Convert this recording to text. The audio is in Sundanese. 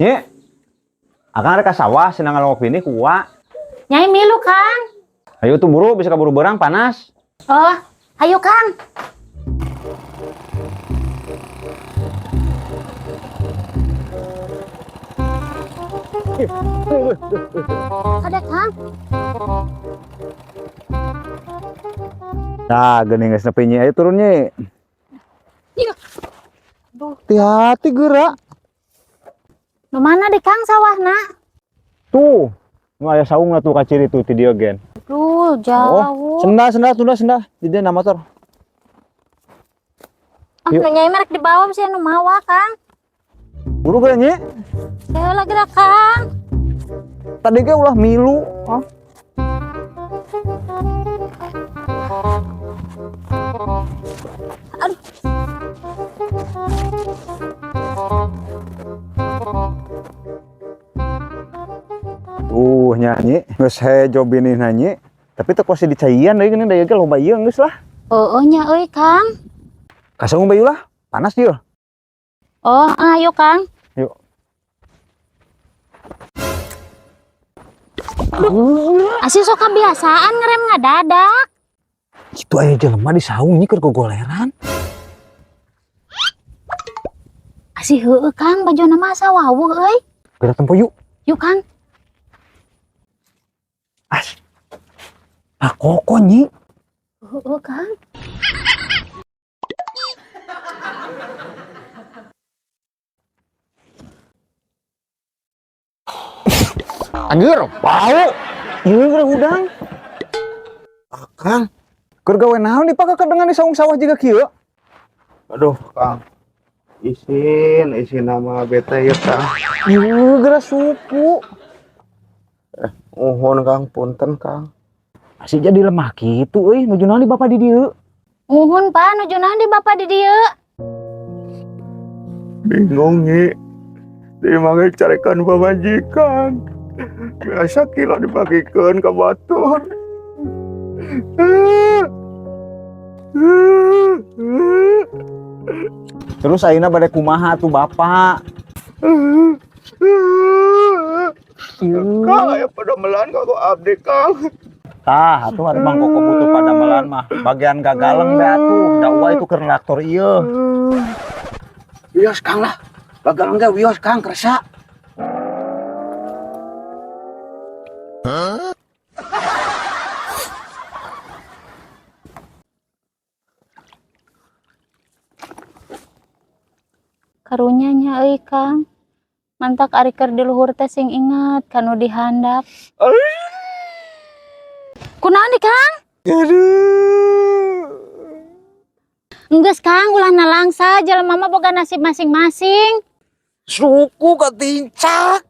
Nyi, akang rek ka sawah senang ngalongok bini ku Uwa. Nyai milu, Kang. Ayo tuh buru, bisa kaburu berang panas. Oh, ayo Kang. Ada Kang. Nah, geuning geus nepi Nyi, ayo turun Nyi. Iya. Aduh, Hati-hati gerak. nu mana di Kang sawahna? Tuh, nu aya saungna tuh kaciri tuh ti dieu gen. Aduh, jauh. Oh, sendal sendal tunda sendal di dieu na motor. Ah, Yuk. nu nyai merek dibawa bisa nu mawa, Kang. Buru geura Nyi. Saya lagi dah, Kang. Tadi ge ulah milu. Ah. Aduh. Tuh nyanyi, geus hejo binihna Nyi. Tapi teu kuasa dicaian deui geuning da ieu ge loba ieu geus lah. Oh, nya euy, Kang. Ka saung bae lah, panas ieu. Oh, ayo Kang. Yuk. Asih sok kebiasaan ngerem ngadadak. Itu aya jelema di saung Nyi keur gogoleran. Asih heueuh Kang, bajuna mah asa wawuh euy. Geura tempo yuk. Yuk Kang. As. Ah koko Nyi. Heueuh Kang. Anjir, bau. Ieu geura hudang. Kang, Keur gawe naon dipake dengan di saung sawah jiga kieu? Aduh, Kang. Isin, isin nama bete ya, Kang. Ieu geura suku. Uhun, Kang, punten, Kang. Masih jadi lemah kitu euy, nuju naon di bapak di dieu? Muhun Pak, nuju naon di bapak di dieu? Bingung, Nyi. Di mana carikan pamajikan. Biasa kilo dibagikan ke batur. Terus ayeuna bade kumaha tuh bapak? Kang, aya padamelan kok abdi, Kang. Tah, atuh ada Mang Koko butuh padamelan mah. Bagian gagaleng be atuh, da uwa itu keur traktor ieu. Wios Kang lah. Gagal enggak wios Kang kersa. Karunya nya euy Kang. Mantak ari keur di luhur teh sing ingat kanu di handap. Kunaon di Kang? Aduh. Enggeus Kang, ulah nalangsa jelema mah boga nasib masing-masing. Suku ketincak.